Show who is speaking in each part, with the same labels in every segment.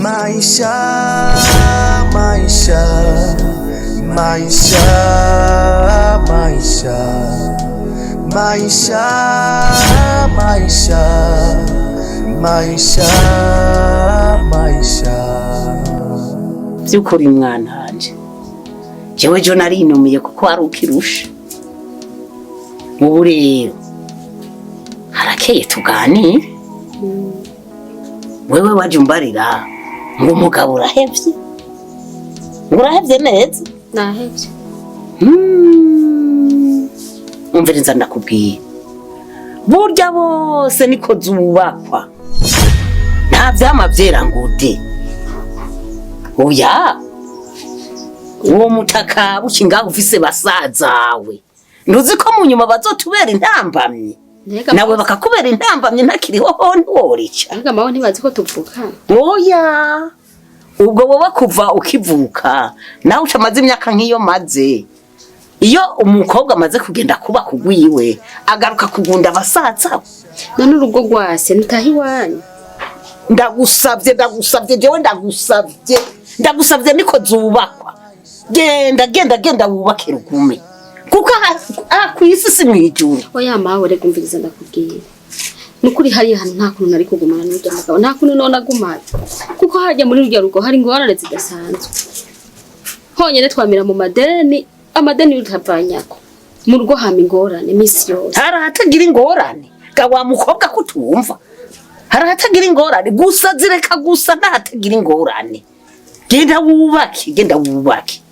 Speaker 1: Maisha, maisha, maisha, maisha, maisha, maisha, maisha, maisha.
Speaker 2: By'ukuri mwana wanje, jewe jo narinumiye kuko wari ukirusha. Ubu rero harakeye tuganire. Wewe waje umbarira ngo umugabo urahevye, urahevye neza?
Speaker 3: Nahevye.
Speaker 2: Umviriza ndakubwiye, burya bose niko zubakwa, nta vyama vyera ngo de. Oya, uwo mutaka buki ngaho ufise basazawe, ntuzi ko mu nyuma bazotubera intambamyi?
Speaker 3: Mbega
Speaker 2: Nawe bakakubera intambamyi ntakiriho ho, ntiworica.
Speaker 3: Mbega mawe ntibazi ko tuvukana?
Speaker 2: Oya, ubwo wowe kuva ukivuka nawe uca amaze imyaka nk'iyo maze. Iyo umukobwa amaze kugenda kuba kugwiwe, agaruka kugunda abasaza.
Speaker 3: None urugo rwase nutaha iwanyu?
Speaker 2: Ndagusavye, ndagusavye, jewe ndagusavye, ndagusavye, niko zubakwa. Genda, genda, genda wubake rugume, kuko aha kw'isi si mw'ijuru.
Speaker 3: Oya mawe, reka umviriza ndakubwira. Nukuri hariya hantu nta kuntu nari kugumana n'urya mugabo, nta kuntu none agumana, kuko harya muri rurya rugo hari ingorane zidasanzwe. Honyine twamira mu madeni, amadeni y'utavanyako mu rugo, hama ingorane misi yose.
Speaker 2: Hari ahatagira ingorane ga wa mukobwa kutumva? Hari ahatagira ingorane gusa? Zireka gusa, ntahatagira ingorane. Genda wubake, genda wubake,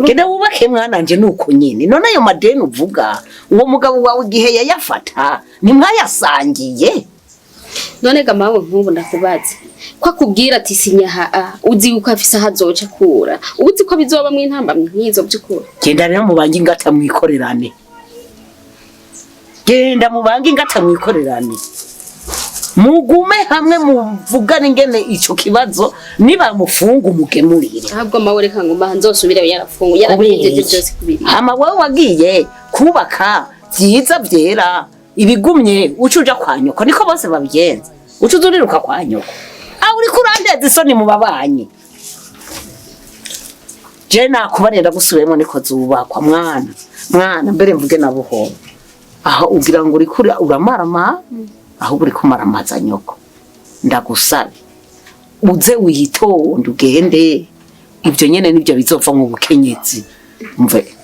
Speaker 2: genda wubake mwananje. Nuko nyine none ayo madeni uvuga, uwo mugabo wawe igihe yayafata ntimwayasangiye?
Speaker 3: None ga mawe, nk'ubu ndakubaze, ko akubwira ati sinya ha, uzi yuko afise aho azoca akura, uzi ko bizoba mu intambamyi nk'izo by'ukuri?
Speaker 2: Genda rero mubange ingata mwikorerane, genda mubange ingata mwikorerane, mugume hamwe muvugane ingene ico kibazo nibamufunga umugemurire.
Speaker 3: Ahubwo mawe, reka nguma nzosubire yarafunguye, yarabihejeje byose kubiri.
Speaker 2: Hama wowe wagiye kubaka vyiza vyera ibigumye, uca uja kwa nyoko, niko bose babigenza, uca uza uriruka kwa nyoko. Aho uriko urandeza isoni mu babanyi. Je nakubarira, ndagusubiyemo, niko zubakwa mwana, mwana. Mbere mvuge na buhoro, aho ugira ngo uriko uramarama, ahubwo uriko umaramaza nyoko. Ndagusabe uze witonde, ugende, ibyo nyene nibyo bizova mu bukenyezi, mve.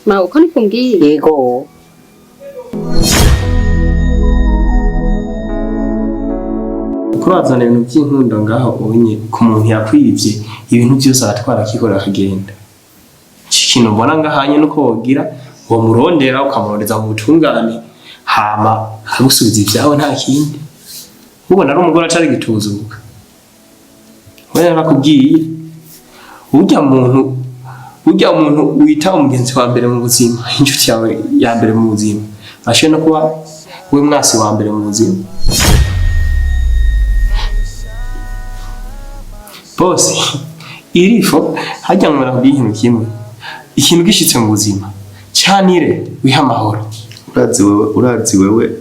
Speaker 3: Mawe, uko niko umbwiye?
Speaker 2: Yego.
Speaker 4: Kurazana ibintu by'inkundo ngaho unye ku muntu yakwivye ibintu byose, aratwara akikorera akagenda. Iki kintu mbona ngahanye nuko wogira uwo murondera, ukamurondeza mu butungane, hama akagusubiza ibyawe, nta kindi. Ubona ari umugore acari gituzuka, we narakubwiye, urya muntu wita umugenzi wa mbere mu buzima, inshuti yawe ya mbere mu buzima, ashoboye no kuba we mwasi wa mbere mu buzima. Bose irifo hajya ngo nakubwiye ikintu kimwe, ikintu gishitse mu buzima canire wiha amahoro.
Speaker 5: Urazi wewe, urazi wewe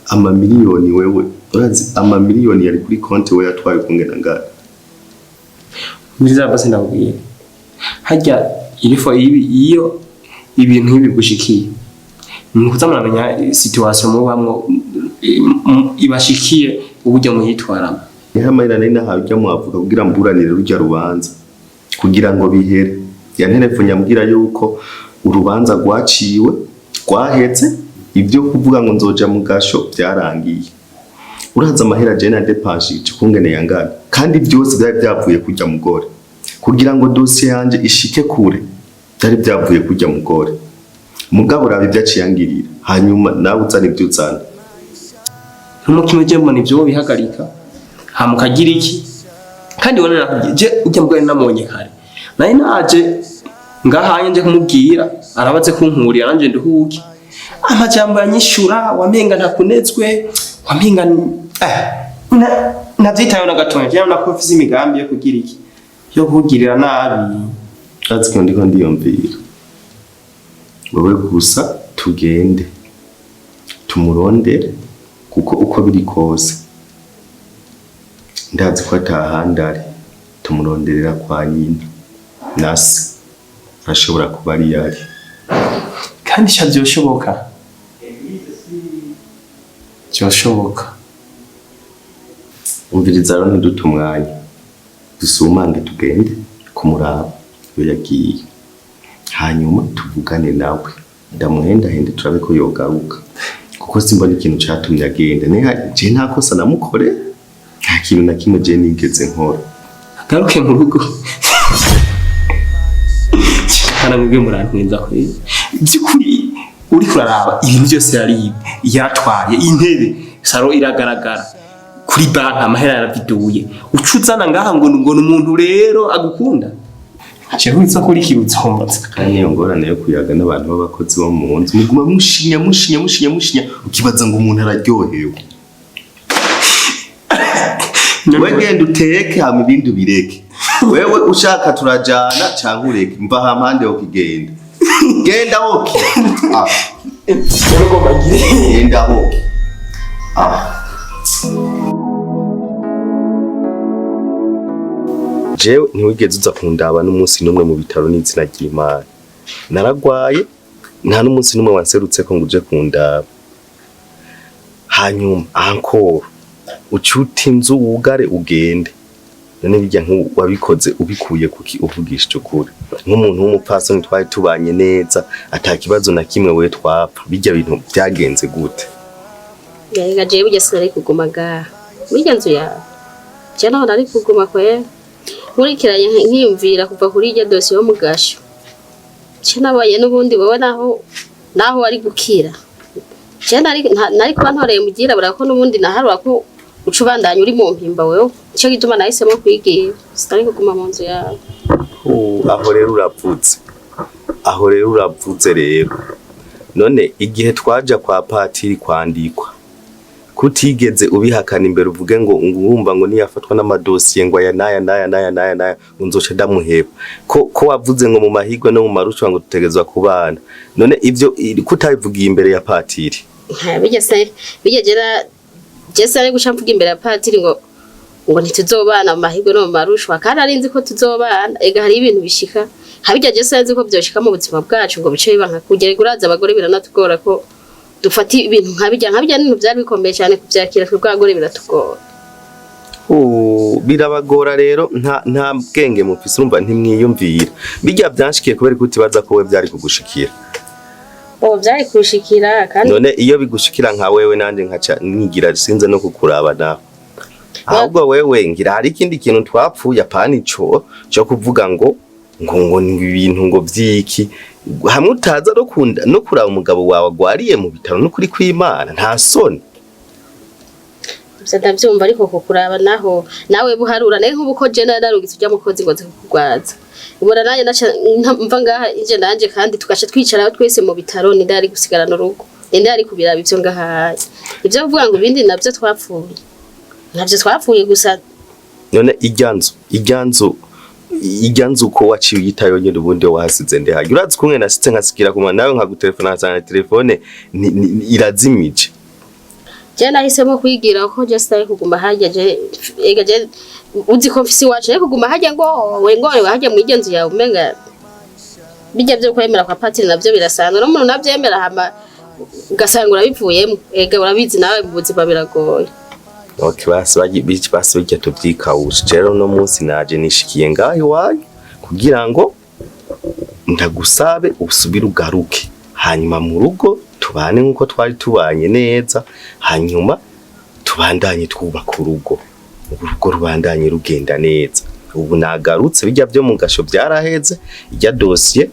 Speaker 5: amamiliyoni, wewe urazi amamiliyoni yari kuri konti we yatwaye kungena ngana?
Speaker 4: Nziza bose, ndakubwiye hajya irifo ibi, iyo ibintu nk'ibi gushikiye nukuza muramenya situation mubamwo ibashikiye, uburyo muyitwaramo.
Speaker 5: Niho amahera nari nahawe ujya muhavuga kugira mburanire rujya rubanza kugira ngo bihere. Yantelefone ambwira yuko urubanza rwaciwe, rwahetse, ibyo kuvuga ngo nzoja mu gasho byarangiye. Uraza amahera je nadepanshije kungene yangana, kandi byose byari byavuye kujya mugore kugira ngo dosiye yanje ishike kure, byari byavuye kujya mugore. Mugabo raba ibyo aciyangirira, hanyuma nawe uzana ibyo uzana.
Speaker 4: Ntumukino je mbona ivyo bihagarika, hama ukagira iki? Kandi wona nakubwiye je ujya mugore namubonye kare, nari naje ngahanye nje kumubwira arabaze kunkurira nanje nduhuke. Amajambo yanyishura wamenga ntakunezwe, wamenga navyitayeho na gatonya. Je nako mfise imigambi yo kugira iki, yo kukugirira nabi.
Speaker 5: Urazi ko ndiko ndiyumvira wowe gusa, tugende tumurondere, kuko uko biri kose Ndazi ko atahandi ari, tumuronderera kwa nyina na se, ashobora kuba ari yari.
Speaker 4: Kandi sha byoshoboka, byoshoboka.
Speaker 5: Umviriza rero, ntidute umwanya, dusumange tugende kumuraba iyo yagiye, hanyuma tuvugane nawe, ndamuhendahende turabe ko yogaruka, kuko simbona ikintu catumye agenda. Neha je nta kosa namukore, nta kintu na kimwe je nigeze nkora.
Speaker 4: Agaruke mu rugo kana mwebwe murantwenza kuri by'ukuri. Uri kuraraba ibintu byose yari yaratwaye, intebe, saro iragaragara, kuri banki amahera yaraviduye, uca uzana ngaha ngo ni umuntu rero agukunda. Jewe uza kuri kirutsombotsa.
Speaker 5: Kandi niyo ngorane yo kuyaga n'abantu b'abakozi bo mu nzu, muguma mushinya mushinya mushinya mushinya, ukibaza ngo umuntu araryohewe. We genda uteke, hama ibindi ubireke. Wewe ushaka turajana canke ureke, mva hampande wokigenda, genda woke. Ah,
Speaker 4: Ugomba ngire
Speaker 5: genda woke. Ah. Jewe ntiwigeze uza kundaba n'umunsi n'umwe mu bitaro, n'izina ry'Imana. Naragwaye, nta n'umunsi n'umwe wanserutseko ngo uje kundaba. Hanyuma encore ucuta inzu wugare ugende. None bijya wabikoze ubikuye kuki? Uvugishije ukuri, nk'umuntu w'umupfasoni twari tubanye neza, ata kibazo na kimwe we twapfa, bijya bintu byagenze gute?
Speaker 3: Yega, jewe burya sinari kuguma ngaha muri irya nzu yawe. Je naho nari kuguma kwera nkurikiranye nkiyumvira kuva kuri irya dosiye yo mu gasho. Je nabaye n'ubundi wowe naho wari gukira. Je nari kuba ntoreye mugira ko n'ubundi naharura ko uca ubandanya uri mu mpimba wewe. Nico gituma nahisemo kwigira, sinari kuguma mu nzu yawe.
Speaker 5: Oh, aho rero uravutse, aho rero uravutse rero. None igihe twaja kwa patiri kwandikwa, kutigeze ubihakana imbere, uvuge ngo ngurumva ngo niyafatwa n'amadosiye ngo aya n'aya n'aya n'aya n'aya n'aya, ngo nzoca ndamuheba, ko wavuze ngo mu mahirwe no mu marushwa ngo dutegerezwa kubana? None ivyo kutabivugiye imbere ya patiri?
Speaker 3: Nta bijya se bijya jera jese ari guca mvuga imbere ya patiri ngo ntituzobana mu mahirwe no mu marushwa, kandi ari nzi ko tuzobana. Ega hari ibintu bishika habijya, jese nzi ko byoshika mu buzima bwacu ngo bice biba nka kugera uraza abagore biranatugora ko dufata ibintu nka bijya n'ibintu byari bikomeye cyane kubyakira, twebwe abagore biratugora.
Speaker 5: Oh, birabagora rero, nta bwenge mufise. Urumva ntimwiyumvira. Bijya byanshikiye kubera ko utibaza ko we byari kugushikira.
Speaker 3: Ubu byari kushikira kandi.
Speaker 5: None iyo bigushikira nka wewe, nanje nkaca nigira sinze no kukuraba nawe, ahubwo wewe ngira hari ikindi kintu twapfuye, apana ico cyo kuvuga ngo ni ibintu ngo vyiki, hamwe utaza no kunda no kuraba umugabo wawe agwariye mu bitaro. N'ukuri kw'Imana, nta soni?
Speaker 3: Ivyo ndavyumva, ariko kukuraba naho nawe buharura nawe nk'ubu ko je nararungitse ujya mukozi ngo aze kukugwaza, ubona nanjye naca mva ngaha ije nanje kandi tugaca twicara twese mu bitaro, ninde ari gusigarana urugo? Ninde ari kubiraba ivyo ngahaye? Ivyo kuvuga ngo ibindi navyo twapfuye, navyo twapfuye gusa.
Speaker 5: None irya nzu ko waciye uyitayo nyene, ubundi wahasize ndehage? Urazi kumwe nasitse nkasigira kuma nawe nkagutelefona nkasanga telefone irazimije.
Speaker 3: Je nahisemo kwigira ko je sitari kuguma harya. Je ega je uzi ko mfise iwacu, ariko kuguma harya ngo we ngo harya mu iryo nzu yawe, umenga bijya byo kwemera kwa patiri navyo birasanzwe, n'umuntu navyemera hama ugasanga urabivuyemo. Ega urabizi nawe mu buzima biragoye.
Speaker 5: Okay, basi basi bijya tuvyikawusha. Rero no munsi naje nishikiye ngaho iwanyu kugira ngo ndagusabe usubire ugaruke, hanyuma mu rugo tubane nk'uko twari tubanye neza, hanyuma tubandanye twubaka urugo, urugo rubandanye rugenda neza. Ubu nagarutse, bijya byo mu gasho byaraheze, ijya dosiye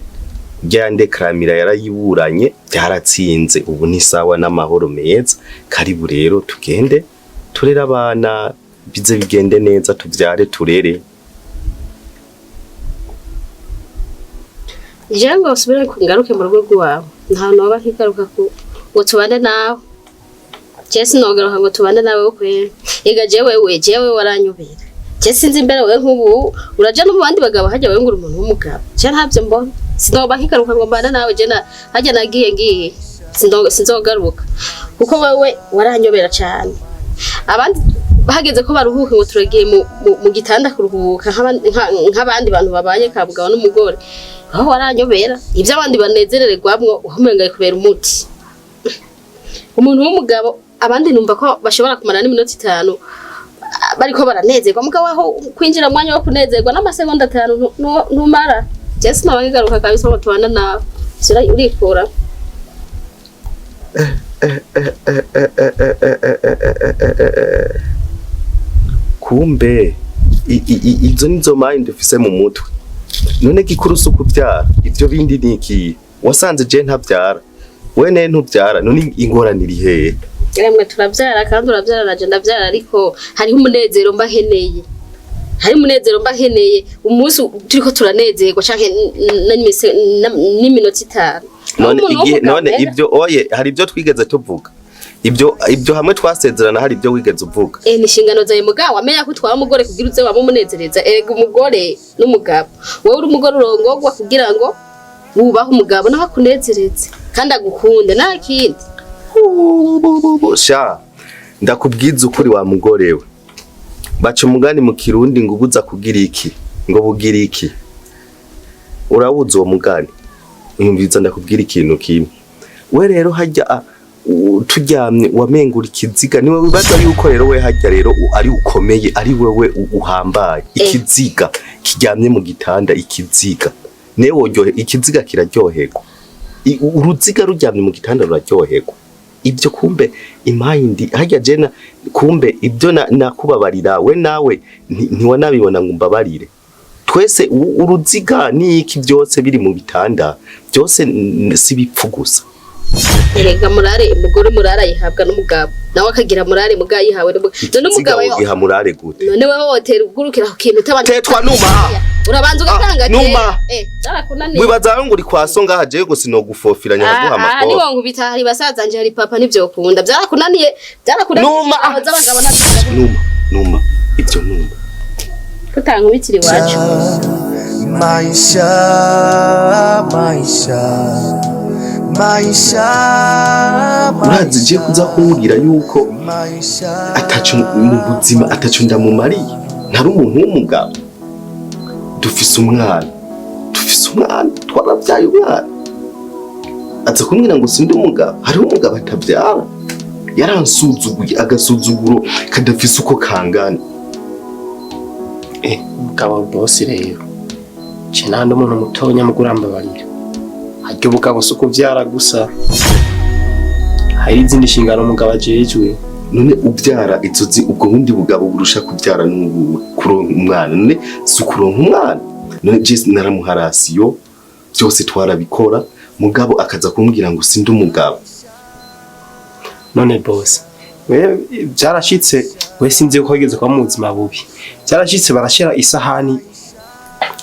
Speaker 5: rya ndekramira yarayiburanye, byaratsinze, ubu ni sawa n'amahoro meza. Karibu rero tugende turere abana, bize bigende neza, tuvyare turere.
Speaker 3: Je ngo usubire ngaruke mu rugo rwawe, nta noba nkigaruka ku ngo tubane nawe. Je sinogaruka ngo tubane nawe kwera. Ega jewe we jewe waranyubira, je sinzi imbere wewe nk'ubu uraja no mu bandi bagabo hajya, wewe ngo uri umuntu w'umugabo, je ntabyo mbona. Sinoba nkigaruka ngo mbane nawe. Je na hajya nagiye ngiye sinzogaruka kuko wewe waranyobera cyane abandi. Hageze ko baruhuka ngo turagiye mu gitanda kuruhuka nk'abandi bantu babanye kabugabo n'umugore, aho waranyobera ibyo abandi banezerererwamwo, uhumengaye kubera umuti. Umuntu w'umugabo, abandi numva ko bashobora kumara n'iminota 5 bariko baranezerwa, mugabo aho kwinjira mu mwanya wo kunezerwa n'amasegonda 5 ntumara. Je sinabangaruka kabisa ngo tubana nawe. Sura urikura.
Speaker 5: Kumbe izo nizo mind ufise mu mutwe. None gikuru si ukuvyara, ivyo bindi ni iki? Wasanze je ntavyara, we ne ntuvyara, none ingorane iri hehe?
Speaker 3: Emwe, turavyara kandi uravyara naje ndavyara, ariko hariho umunezero mba nkeneye, hari umunezero mba nkeneye umunsi turiko turanezerwa canke n'iminota 5.
Speaker 5: None
Speaker 3: Umuntu
Speaker 5: igihe
Speaker 3: w'umugabo
Speaker 5: none ibyo oye, hari ibyo twigeze tuvuga, ibyo hamwe twasezerana, hari ibyo wigeze uvuga?
Speaker 3: Ni inshingano zawe mugabo, amenya ko utwara umugore kugira uze wamumunezereza. Erega umugore n'umugabo, wowe uri umugore urongorwa kugira ngo wubahe umugabo nawe akunezereze kandi agukunde, nta kindi.
Speaker 5: Sha, ndakubwiza ukuri wa mugore we, baca umugani mu Kirundi ngo ubuza kugira iki ngo bugira iki. Urawuzi uwo mugani? Yumviza, ndakubwira ikintu kimwe. We rero hajya turyamye wamengura ikiziga, niwe wibaza yuko rero we hajya rero ari ukomeye, ari wewe uhambaye. Ikiziga kiryamye mu gitanda, ikiziga niwe woryohe, ikiziga kiraryoherwa. Uruziga ruryamye mu gitanda ruraryoherwa. Ibyo kumbe imayindi hajya jena, kumbe ibyo nakubabarira we nawe ntiwanabibona ngo umbabarire. Twese uruziga n'iki byose biri mu bitanda byose si bipfu gusa.
Speaker 3: Erega murare, umugore murare ayihabwa n'umugabo, nawe akagira murare mugabo yihawe n'umugabo. None
Speaker 5: ikiziga
Speaker 3: umugabo
Speaker 5: wogiha murare gute?
Speaker 3: None wewe wotera ugurukira ku kintu utabanje
Speaker 5: Tetwa, numa.
Speaker 3: Urabanza ugatanga.
Speaker 5: Ah, numa.
Speaker 3: Byarakunaniye.
Speaker 5: Wibaza ngo uri kwa so ngaha, jewe gusa sinogufofiranya nkaguha
Speaker 3: Aha
Speaker 5: amakoro.
Speaker 3: niwo nkubita, hari basaza nje, hari papa, ntivyokunda. Byarakunaniye, byarakunaniye.
Speaker 5: Numa.
Speaker 3: Z'abagabo ntabwo.
Speaker 5: Numa, numa, ibyo numa.
Speaker 3: Kutankubitira iwacu.
Speaker 1: Maisha, maisha, maisha.
Speaker 5: Urazi je kuza kumbwira yuko
Speaker 1: Maisha.
Speaker 5: ataco mu buzima, ataco ndamumariye, ntari umuntu w'umugabo. Dufise umwana, dufise umwana, twarabyaye umwana, aza kumbwira ngo sindi umugabo. Hariho umugabo atabyara? Yaransuzuguye agasuzuguro kadafise uko kangana.
Speaker 4: Mugabo bosi rero, ce nta n'umuntu mutonya mu kurambabarira. Harya ubugabo si ukuvyara gusa, hari izindi nshingano umugabo ajejwe.
Speaker 5: None ubyara izo ubwo bundi bugabo burusha kubyara n'ubu kuronka umwana? None si ukuronka umwana? None je naramuharasiyo, byose twarabikora, mugabo akaza kumbwira ngo sindi umugabo.
Speaker 4: None bosi, we byarashitse, we sinzi ko wigeze kuba mu buzima bubi, byarashitse barashira isahani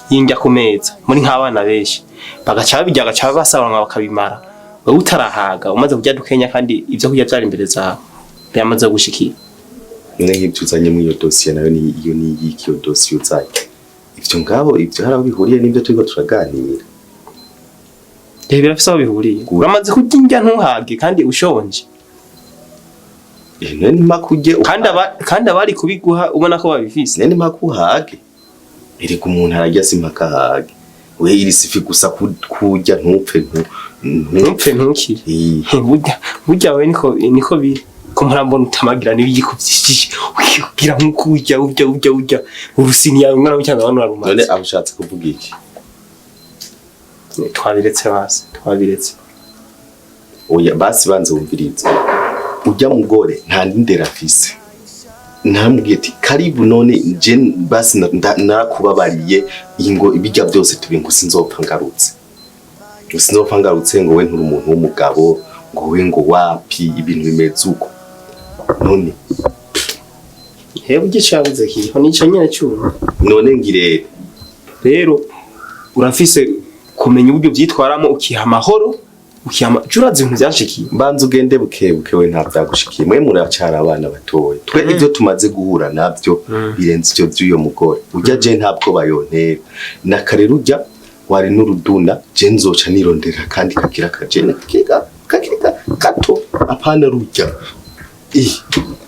Speaker 4: y'indya ku meza muri nk'abana benshi, bagaca babirya, bagaca basabana bakabimara, wewe utarahaga, umaze kurya dukenya kandi ivyo kurya vyari imbere zawe, byamaze gushikira?
Speaker 5: None nk'ibyo uzanye muri iyo dosiye nayo ni iyo, ni iyiki iyo dosiye uzanye? Ivyo ngabo ivyo hari aho bihuriye n'ibyo turiko turaganira?
Speaker 4: Reba, birafise aho bihuriye.
Speaker 5: Gute?
Speaker 4: Uramaze kurya indya ntuhage kandi ushonje.
Speaker 5: None mpaka urye?
Speaker 4: Kandi abari kubiguha ubona ko babifise.
Speaker 5: None mpaka uhage? Erega umuntu ararya, si mpaka ahage. We iri sifi gusa kurya ntupfe
Speaker 4: Ntupfe ntukire. Burya we niko biri ko murambona utamagira n'ibiyiko vyinshi, ukigira nk'uko urya urya urya urya urusini yawe umwana w'icyanga abantu
Speaker 5: None
Speaker 4: barumaze.
Speaker 5: aho ushatse kuvuga iki?
Speaker 4: Twabiretse basi, twabiretse.
Speaker 5: Oya, basi banze wumvirize. Ujya mugore nta ndera afise. Naramubwiye ati karibu, none je basi narakubabariye, ingo ibijya byose tubi, ngo sinzopfa ngarutse, ngo sinzopfa ngarutse, ngo we nturi umuntu w'umugabo, ngo we ngo wapi, ibintu bimeze uko. None
Speaker 4: Hewe ugicabuze kiriho nico nyene cyuma.
Speaker 5: None ngire
Speaker 4: Rero urafise kumenya uburyo byitwaramo, ukiha amahoro, ukiha urazi ibintu byanshikiye.
Speaker 5: Mbanza ugende bukebuke, we nta byagushikiye, mwe muracara abana batoya. Twe ibyo tumaze guhura nabyo birenze ivyo by'uyo mugore ujya. Je ntabwo bayontera na kare, rujya wari n'uruduna. Je nzoca nirondera kandi kagira akajene kakiri gato, apana rujya.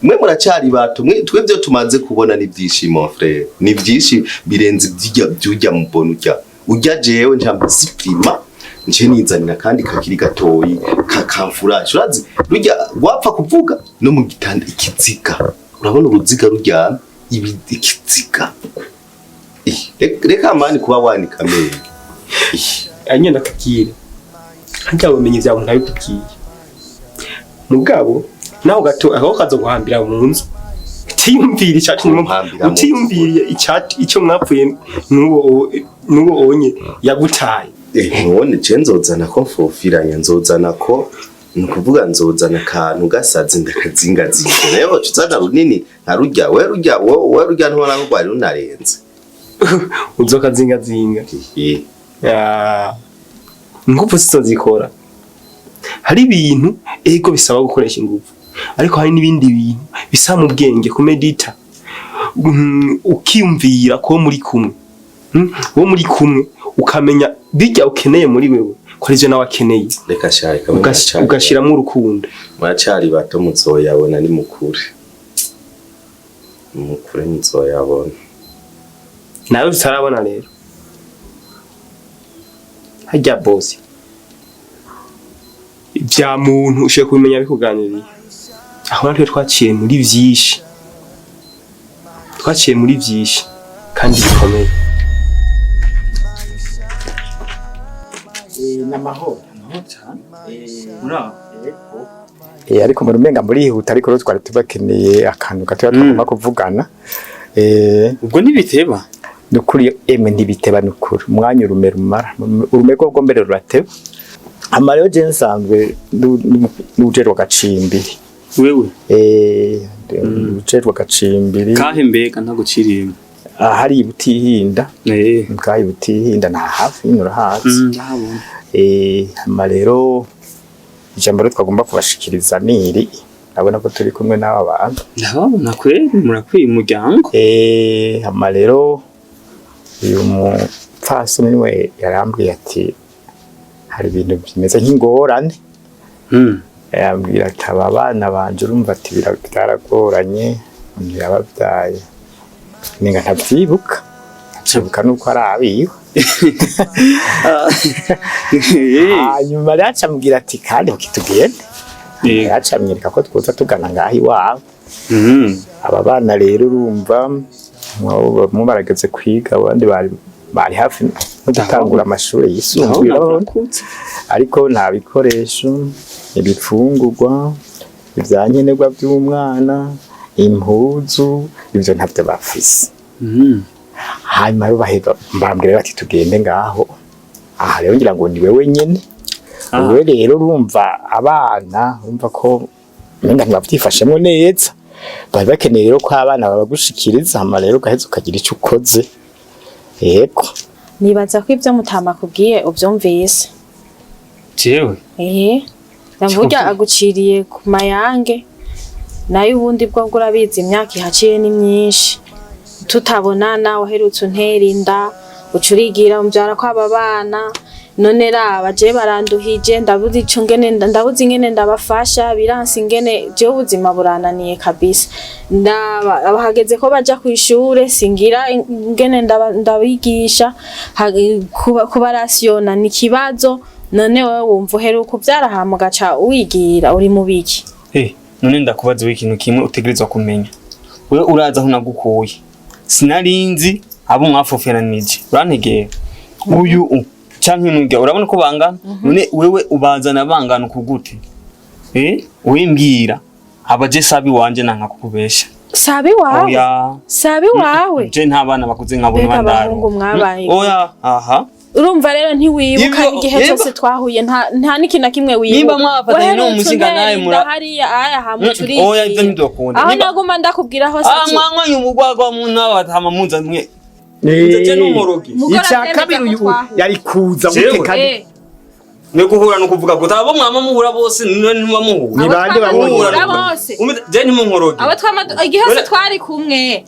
Speaker 5: Mwe muracari bato, mwe twebwe tumaze kubona ni byinshi, mon frère, ni byinshi birenze ibyijya byujya mu bono ujya ujya. Jewe nca siprima, nce nizanira kandi kakiri gatoyi kakamfuraje. Urazi rujya wapfa kuvuga no mu gitanda ikiziga, urabona uruziga ruryamye ibi ikiziga. Ih, reka mani kuba wanika amenyo. Ih,
Speaker 4: Anyenda ndakubwira, harya bumenyi vyawe ntabikubwiye, mugabo naho gato aho kaza guhambira mu nzu utiyumvira icacu.
Speaker 5: Guhambira mu nzu.
Speaker 4: Utiyumviriye icati icyo mwapfuye n'uwo onye yagutaye.
Speaker 5: None je nzozana ko mfofiranya, nzozana ko ni ukuvuga nzozana akantu gasaze ndakazingazinga. Nayo uzana runini nka rurya, we rurya, we rurya ntubona ko rwari runarenze.
Speaker 4: Uzokazingazinga. Ah, ingufu sizo zikora. Hari ibintu ego bisaba gukoresha ingufu, ariko hari n'ibindi bintu bisaba mu bwenge kumedita, ukiyumvira ko muri kumwe, uwo muri kumwe ukamenya bijya ukeneye muri wewe ko arivyo nawe akeneye.
Speaker 5: Reka sha, reka.
Speaker 4: Ugashiramwo urukundo.
Speaker 5: Muracari bato, muzoyabona ni mukure, mukure muzoyabona.
Speaker 4: Nawe tutarabona rero harya bosi vya muntu ushoboye kubimenya bikuganiriye. Aho natwe twaciye muri vyinshi, twaciye muri vyinshi kandi bikomeye.
Speaker 6: N'amahoro.
Speaker 7: Muraho.
Speaker 6: Ariko muri umenga murihuta, ariko rero twari tubakeneye akantu gatoya twagomba kuvugana.
Speaker 7: Ubwo ntibiteba.
Speaker 6: Nukuri emwe ntibiteba, nukuri umwanya urume rumara urume rwo mbere rurateba. Hama rero je nsanzwe n'ujerwa gacimbiri.
Speaker 7: Wewe?
Speaker 6: Ujerwa gacimbiri.
Speaker 7: Kahe mbega ntaguciriyemo?
Speaker 6: Ahari ibutihinda. Kahe ibutihinda nta hafi nyine urahazi.
Speaker 7: Ndahabona.
Speaker 6: Hama rero ijambo rero twagomba kubashikiriza niri ndabona ko turi kumwe n'aba bantu.
Speaker 7: Ndababona kweri, murakwiye umuryango.
Speaker 6: Hama rero uyu mupfasoni we yarambwiye ati hari ibintu bimeze nk'ingorane. Yambwira ati aba bana banje urumva ati byaragoranye umuntu yababyaye ninga ntavyibuka, ntavyibuka nuko ari abiwe. Hanyuma rero aca ambwira ati kandi ukitugende, aca amwereka ko twoza tugana ngaho iwabo. Aba bana rero urumva bamwe barageze kwiga, abandi bari hafi no gutangura amashuri yisumbuye.
Speaker 7: Ndabona
Speaker 6: urabona.
Speaker 7: barakutse.
Speaker 6: Ariko nta bikoresho, ibifungurwa, ibya nkenerwa by'umwana, impuzu, ibyo ntabyo bafise. Hanyuma rero baheza bambwira bati tugende ngaho. Aha rero ngira ngo ni wewe nyene. Wewe rero urumva abana urumva ko umenga ntibavyifashemwo neza, bari bakeneye rero ko abana babagushikiriza, hama rero ugaheza ukagira ico ukoze. Yego.
Speaker 8: Nibaza ko ibyo mutama akubwiye ubyumvise.
Speaker 7: Jewe?
Speaker 8: Ndavuga aguciriye ku mayange, nayo ubundi bwo bwo urabizi imyaka ihaciye ni myinshi tutabonana, waherutse untera inda uca urigira umbyara kw'aba bana. None raba je baranduhije, ndabuze ico ngene, ndabuze ingene ndabafasha, biransi ingene jewe ubuzima burananiye kabisa. Ndaba abahageze ko baja kw'ishure singira ingene ndabigisha, kubarasiyona ni ikibazo. None wewe wumva uheruka uvyara hama ugaca wigira uri mu biki?
Speaker 7: None ndakubaza we ikintu kimwe utegerezwa kumenya. Wewe uraza aho nagukuye. Sinarinzi abo mwafoferanije. Urantegera. Uyu canke nurya urabona ko bangana? None wewe ubazana bangana ukugute? Wimbwira. Abaje sabi wanje nanka kukubesha.
Speaker 8: Sabi wawe?
Speaker 7: Oya.
Speaker 8: Sabi wawe?
Speaker 7: Je nta bana bakuze nkabona
Speaker 8: Mbega
Speaker 7: bandaro.
Speaker 8: abahungu mwabaye.
Speaker 7: Oya, aha.
Speaker 8: Urumva rero ntiwibuka n'igihe cyose twahuye, nta n'ikintu na kimwe wibuka.
Speaker 7: Nimba mwafatanye n'uwo
Speaker 8: Waherutse
Speaker 7: mushinga
Speaker 8: untera
Speaker 7: nawe
Speaker 8: inda hariya aya hama uca
Speaker 7: Oya, ivyo
Speaker 8: urigira.
Speaker 7: ntidukunda.
Speaker 8: Aho naguma ndakubwira hose ati
Speaker 7: Mwanywanye umugwagwa mu nawe atama muza mwe. Nje n'umurogi.
Speaker 8: Mugora
Speaker 6: Icya
Speaker 8: avyemeza
Speaker 6: kabiri
Speaker 8: ko
Speaker 6: uyu
Speaker 8: twahuye.
Speaker 6: yari kuza
Speaker 7: Jewe.
Speaker 6: gute kandi?
Speaker 7: Mwe guhura no kuvuga ko abo mwama muhura bose none ntibamuhura.
Speaker 6: Ni
Speaker 8: Abo
Speaker 6: bande
Speaker 8: twama
Speaker 6: babonye?
Speaker 8: duhura bose.
Speaker 7: Je ntimunkoroge.
Speaker 8: Abo twama igihe hose twari kumwe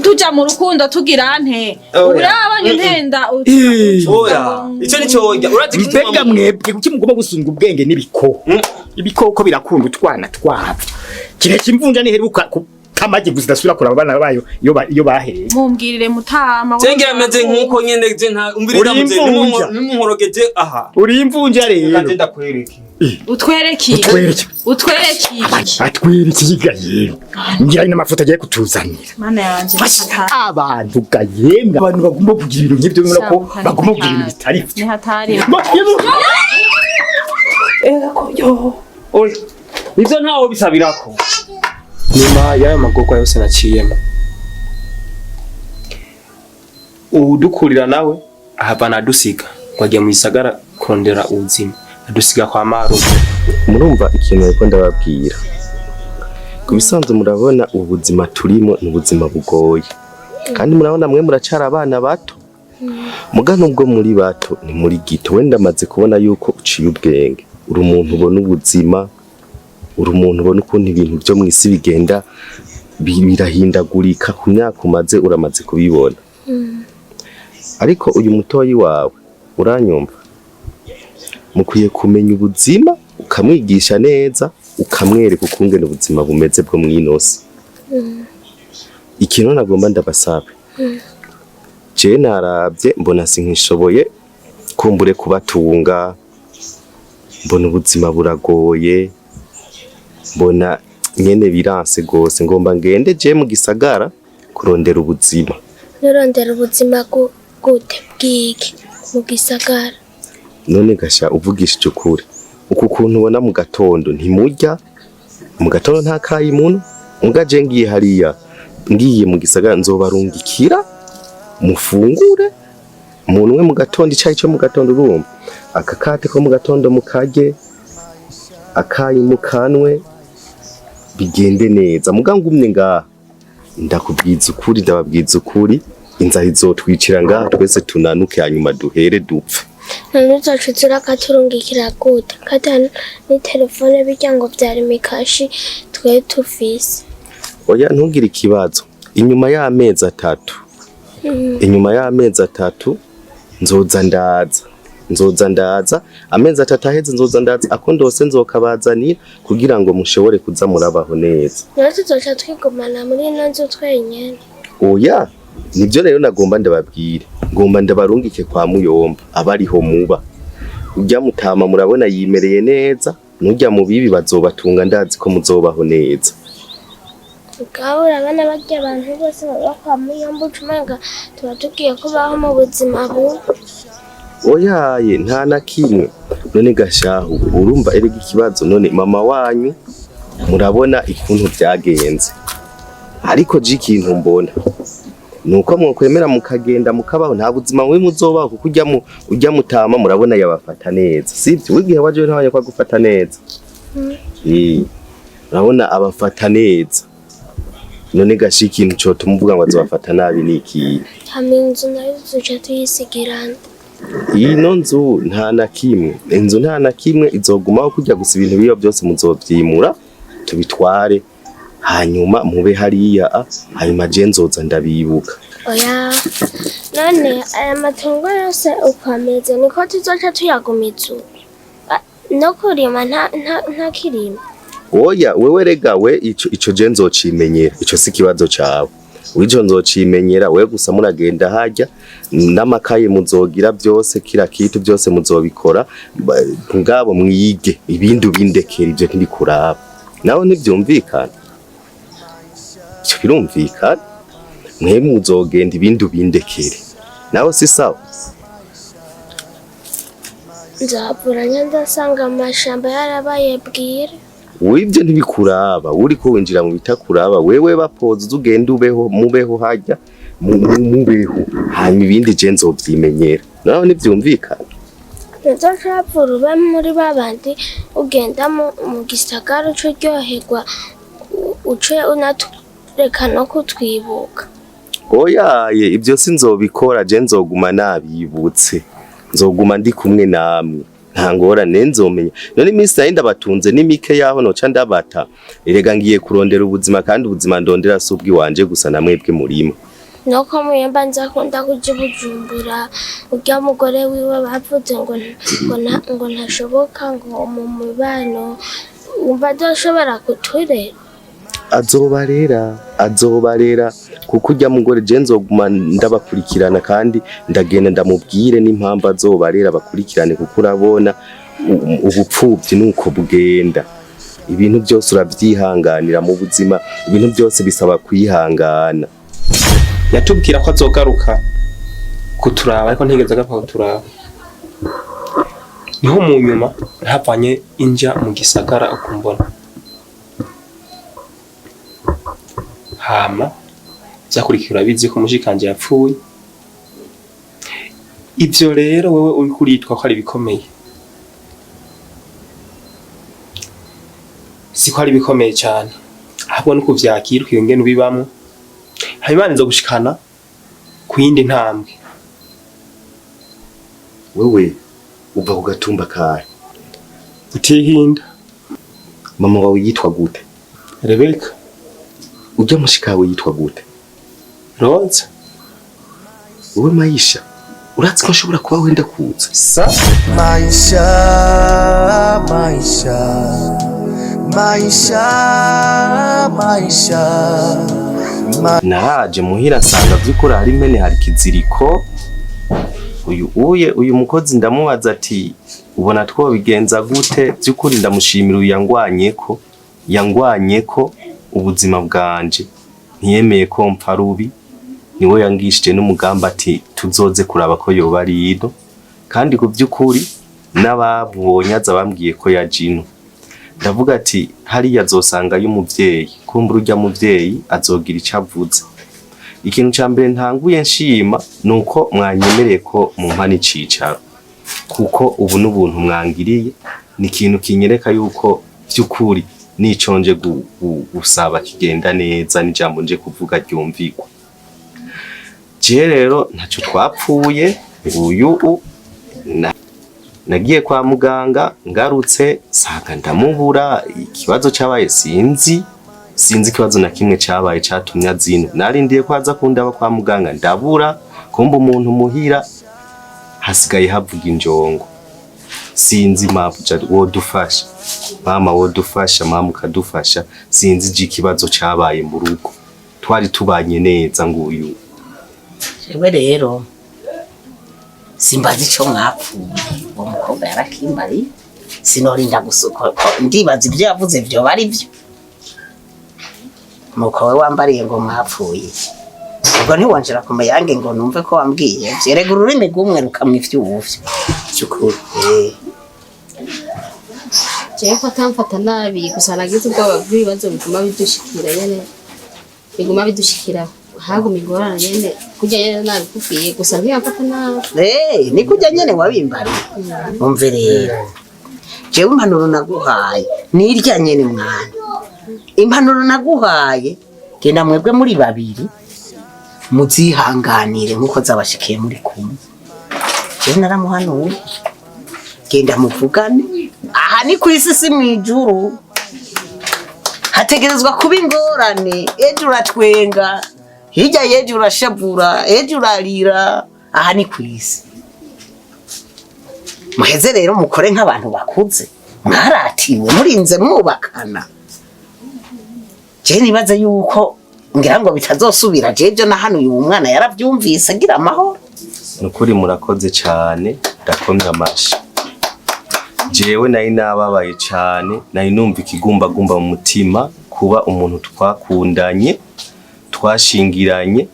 Speaker 8: tuja mu rukundo tugira nte?
Speaker 7: Oya.
Speaker 8: Ubu rero wabonye untenda
Speaker 7: Oya, ico nico oya. Urazi igituma
Speaker 6: Mbega mwebwe kuki mugomba gusunga ubwenge n'ibikoko? Ibikoko birakunda utwana twabyo. Kireka imvunja niheruka kamagi gusa idasubira kuraba abana bayo iyo bahereye.
Speaker 8: Mumbwirire mutama.
Speaker 7: Cengera meze nkuko nyene je nta umviriza.
Speaker 6: Uri
Speaker 7: Muze
Speaker 6: imvunja.
Speaker 7: nimunkorogeje aha.
Speaker 6: Uri imvunja
Speaker 7: Reka
Speaker 6: rero.
Speaker 7: je ndakwereke.
Speaker 8: Utwereke.
Speaker 6: Utwereke.
Speaker 8: Utwereke.
Speaker 6: Atwereke yiga yero, ngira n'amafoto agiye kutuzanira.
Speaker 8: Mana yanje.
Speaker 6: Abantu ga yemwe, abantu bagomba kugira ibintu nk'ibyo, ubona ko bagomba kugira ibintu bitari
Speaker 8: Ni hatari.
Speaker 7: Oya, ivyo ntawo bisabirako.
Speaker 4: Nyuma y'ayo magorwa yose naciyemo, uwudukurira nawe ahava adusiga ngo agiye mu gisagara kurondera ubuzima, adusiga kwa marume.
Speaker 5: Murumva ikintu ariko ndababwira. Ku bisanzwe murabona ubuzima turimo ni ubuzima bugoye, kandi murabona mwe muracara abana bato. Muga nubwo muri bato ni muri gito, wenda amaze kubona yuko uciye ubwenge, uri umuntu ubona ubuzima, uri umuntu ubona ukuntu ibintu byo mu isi bigenda birahindagurika. Ku myaka umaze uramaze kubibona. Ariko uyu mutoyi wawe, uranyumva, mukwiye kumenya ubuzima, ukamwigisha neza, ukamwereka ukungene ubuzima bumeze bwo mw'inosi. Ikintu nagomba ndabasabe, jewe naravye mbona sinkishoboye kumbure kubatunga, mbona ubuzima buragoye, mbona nyene biranse gose. Ngomba ngende je mu gisagara kurondera ubuzima.
Speaker 9: Nurondera ubuzima gute bwiki mu gisagara?
Speaker 5: None gasha uvugishije ukuri, uku kuntu ubona mu gatondo ntimurya, mu gatondo nta kayi muno. Muga je ngiye hariya, ngiye mu gisagara, nzobarungikira mufungure munwe mu gatondo icayi cyo mu gatondo, urumva, akakate ko mu gatondo mukarye, akayi mukanwe, bigende neza. Muga ngumye ngaha, ndakubwiza ukuri, ndababwiza ukuri, inzara izotwicira ngaha twese, tunanuke, hanyuma duhere dupfe.
Speaker 9: None uzoca uza urakaturungikira gute kata ni telefone birya ngo vyari mikashi twe tufise?
Speaker 5: Oya, ntugire ikibazo. Inyuma y'amezi 3, inyuma y'amezi 3 nzoza ndaza, nzoza ndaza. Amezi 3 aheze nzoza ndaza, ako ndose nzokabazanira kugira ngo mushobore kuza murabaho neza.
Speaker 9: None tuzoca twigumana muri ino nzu twenyene?
Speaker 5: Oya, nibyo rero nagomba ndababwire, ngomba ndabarungike kwa muyomba abariho muba. Ujya mutama murabona yimereye neza, nujya mu bibi bazobatunga, ndazi ko muzobaho neza.
Speaker 9: Ubwabo urabona barya abantu bose baba kwa muyomba, uca umenga tuba tugiye kubaho mu buzima bubi.
Speaker 5: Oyaye, nta na kimwe. None gashahu urumva erega ikibazo, none mama wanyu murabona ikuntu byagenze. Ariko je ikintu mbona nuko mwokwemera mukagenda mukabaho, nta buzima bubi muzobaho, kuko ujya mutama murabona yabafata neza, sibyo? Wigihe waje ntabanye ko agufata neza. Urabona abafata neza. None gashi ikintu cotuma uvuga ngo azobafata nabi ni ikihe?
Speaker 9: Hama inzu nayo tuzoca tuyisigirana?
Speaker 5: Ino nzu nta na kimwe, inzu nta na kimwe izogumaho kujya gusa. Ibintu biyo byose muzovyimura tubitware, hanyuma mube hariya, hanyuma je nzoza ndabibuka.
Speaker 9: Oya, none aya matungo yose uko ameze niko tuzoca tuyagumiza uko? No kurima ntakirima?
Speaker 5: Oya, wewe rega we ico je nzocimenyera, ico si ikibazo cawe. Ico nzocimenyera. We gusa muragenda harya n'amakaye muzogira byose, kila kitu byose muzobikora. Ngabo mwige ibindi ubindekera, ivyo ntibikuraba nawe, ntivyumvikana. Ico birumvikana, mwe muzogenda ibindi ubindekere nawe, si sawa?
Speaker 9: Nzavura ndasanga amashamba yarabaye bwire.
Speaker 5: Wibyo ntibikuraba, uri ko winjira mu bitakuraba. Wewe bapoza uze ugende ubeho, mubeho harya, mubeho, hanyuma ibindi je nzovyimenyera nawe, ntivyumvikana?
Speaker 9: Ntuzocapfura ube muri babandi ugenda mu gisagara uce uryoherwa, uce unatureka no kutwibuka.
Speaker 5: Oyaye, ibyo sinzobikora. Je nzoguma nabibutse, nzoguma ndi kumwe namwe, nta ngorane. Nzomenya none iminsi nari ndabatunze ni mike yaho noca ndabata. Erega ngiye kurondera ubuzima, kandi ubuzima ndondera si ubw'iwanje gusa, na mwebwe murimo.
Speaker 9: Nuko muyemba nzakunda kuja i Bujumbura, urya mugore wiwe bavuze ngo ntashoboka ngo mu mubano, wumva azoshobora kuturera?
Speaker 5: Azobarera, azobarera, kuko ujya mugore je nzoguma ndabakurikirana, kandi ndagenda ndamubwire n'impamvu azobarera bakurikirane, kuko urabona ubupfuvyi nuko bugenda. Ibintu byose urabyihanganira mu buzima, ibintu byose bisaba kwihangana.
Speaker 4: Yatubwira ko azogaruka kuturaba, ariko ntigeze agaruka kuturaba. Niho mu nyuma nhavanye inja mu gisagara ukumbona. Hama vyakurikira urabizi ko mushikanje yapfuye. Ivyo rero wewe uriko uritwa ko ari bikomeye, siko ari bikomeye cyane, ahubwo no kuvyakira ukiyongera ubibamwo, hanyuma Imana izogushikana ku yindi ntambwe.
Speaker 5: Wewe uva ku gatumba kahe?
Speaker 4: Utihinda.
Speaker 5: Mama wawe yitwa gute?
Speaker 4: Rebeka.
Speaker 5: Ujya mushikawe yitwa gute?
Speaker 4: Roza.
Speaker 5: Wewe Maisha, uratsi ko nshobora kuba wenda kuza?
Speaker 4: Sa
Speaker 1: Maisha, maisha, maisha, maisha.
Speaker 5: Naraje muhira nsanga vy'ukuri hari impene, hari ikiziriko. Uyu uye uyu mukozi ndamubaza ati ubona twobigenza gute? Vy'ukuri ndamushimira uyu yangwanyeko, yangwanyeko ubuzima bwanje, ntiyemeye ko mpfa rubi, niwe yangishije n'umugamba ati tuzoze kuraba ko yoba ari ino. Kandi ku vy'ukuri n'ababonye aza bambwiye ko yaje ino. Ndavuga ati hariya azosanga y'umuvyeyi, kumbura urya muvyeyi azogira ico avuze. Ikintu ca mbere ntanguye nshima nuko mwanyemereye ko mumpa n'icicaro, kuko ubu n'ubuntu mwangiriye ni ikintu kinyereka yuko vy'ukuri nico nje gusaba kigenda neza, n'ijambo nje kuvuga ryumvikwa. Je rero ntaco twapfuye. Uyu nagiye kwa muganga, ngarutse nsanga ndamubura. Ikibazo cabaye sinzi, sinzi ikibazo na kimwe cabaye catumye azino. Narindiye ko aza kundaba kwa muganga ndabura, kumba umuntu muhira hasigaye havuga injongo. Sinzi mabuja wodufasha, mama wodufasha, mama ukadufasha. Sinzi je ikibazo cabaye mu rugo, twari tubanye neza nguyu.
Speaker 2: Jewe rero simbazi ico mwapfuye, uwo mukobwa yarakimbariye, sinorinda gusuka, ndibaza ivyo yavuze vyoba ari vyo. Nuko we wambariye ngo mwapfuye, ubwo ntiwonjera ku mayange ngo numve ko wambwiye. Erega ururimi rw'umwe rukamwa ivy'ubuvyo
Speaker 4: Cyukuri.
Speaker 3: Jewe ko atamfata nabi, gusa nagize ubwoba bw'ibibazo biguma bidushikira nyene, biguma bidushikira, haguma ingorane nyene, kurya nyene nabikubwiye, gusa ntiyamfata nabi.
Speaker 2: Ni kurya nyene wabimbariye. Umve rero, jewe impanuro naguhaye nirya nyene mwana, impanuro naguhaye genda mwebwe muri babiri muzihanganire nkuko zabashikiye muri kumwe. Jewe naramuhanuye, genda muvugane. Aha ni kw'isi si mw'ijuru, hategerezwa kuba ingorane. Ejo uratwenga, hirya y'ejo urashavura, ejo urarira. Aha ni kw'isi. Muheze rero mukore nk'abantu bakuze, mwaratiwe murinze mwubakana. Je nibaze yuko ngira ngo bitazosubira. Jeje na hano uyu mwana yaravyumvise agira amahoro.
Speaker 5: Nukuri murakoze cane, ndakomye amashi. Jewe nari nababaye cane, nari numva ikigumbagumba mu mutima kuba umuntu twakundanye, twashingiranye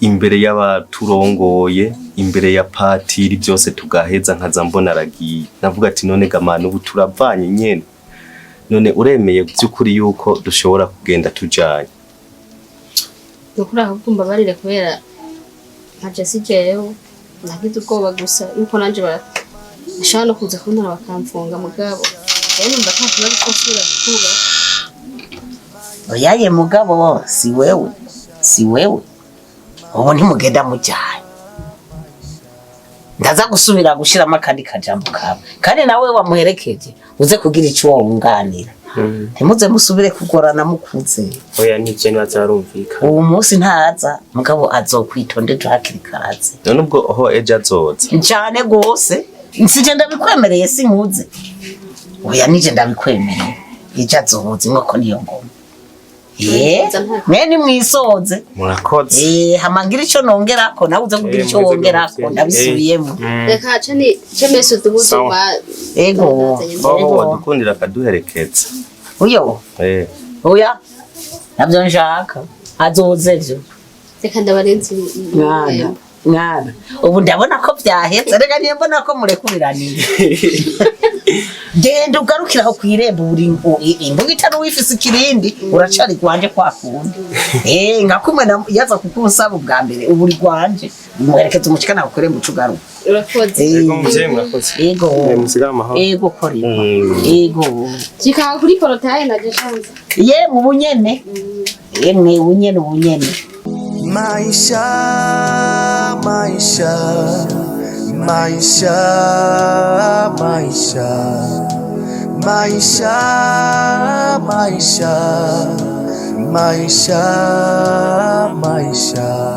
Speaker 5: imbere y'abaturongoye, imbere ya patiri, byose tugaheza nkaza mbona aragiye. Navuga ati none gamana ubu turavanye nyene, none uremeye by'ukuri yuko dushobora kugenda tujanye?
Speaker 3: Nukuri ahubwo mbabarire kubera nkaje si jewe nagize ubwoba gusa yuko nanje bashobora no kuza kuntara bakamfunga, mugabo rero numva ata kibazo ko nsubira kuba.
Speaker 2: Oyaye mugabo, si wewe, si wewe. Ubu ntimugenda mujanye, ndaza gusubira gushiramo akandi kajambo kawe, kandi nawe wamuherekeje uze kugira ico wunganira. Ntimuze musubire kugorana mukuze.
Speaker 4: Oya nivyo nibaza barumvikana.
Speaker 2: Uwo munsi ntaza, mugabo azokwitonda ejo hakiri kare.
Speaker 5: None ubwo ho ejo azoza?
Speaker 2: Cane gose, nsije ndabikwemereye, sinkuze. Oya nije ndabikwemereye, ejo azoza, inkoko niyo ngoma. Eh, mwe nimwisoze.
Speaker 5: Murakoze.
Speaker 2: Eh, hama ngira ico nongerako, nawe uze kugira
Speaker 4: Eh,
Speaker 2: ico
Speaker 4: muze
Speaker 2: wongerako,
Speaker 4: gutya.
Speaker 2: ndabisubiyemo.
Speaker 3: Reka ce ni ce mese uduhuzu
Speaker 4: Sawa.
Speaker 3: wa
Speaker 2: Ego.
Speaker 5: Bobo
Speaker 2: Ego.
Speaker 5: wadukundira akaduherekeza.
Speaker 2: Uyo,
Speaker 5: Eh.
Speaker 2: oya. Navyo nshaka. Azoze vyo.
Speaker 3: Reka ndabarenze.
Speaker 2: Mwana, mwana. Ubu ndabona ko vyahetse, reka niyo mbona ko murekuraniye. Genda ugarukira aho kw'irembo uri imbuga itari wifise ikirindi uracari gwanje kwa kundi. Eh, nka kumwe yaza kukunsaba ubwa mbere ubu uri gwanje. Muherekeza umushikana ku irembo ucugaruka.
Speaker 3: Urakoze.
Speaker 4: Yego muvyeyi, murakoze.
Speaker 2: Ego.
Speaker 4: Eh, musigare amahoro.
Speaker 2: Ego korera. Ego.
Speaker 3: Shika kuri porotaye naje shanza.
Speaker 2: Yemwe ubunyene. Yemwe ubunyene ubunyene.
Speaker 1: Maisha, maisha, maisha, maisha, maisha, maisha, maisha, maisha.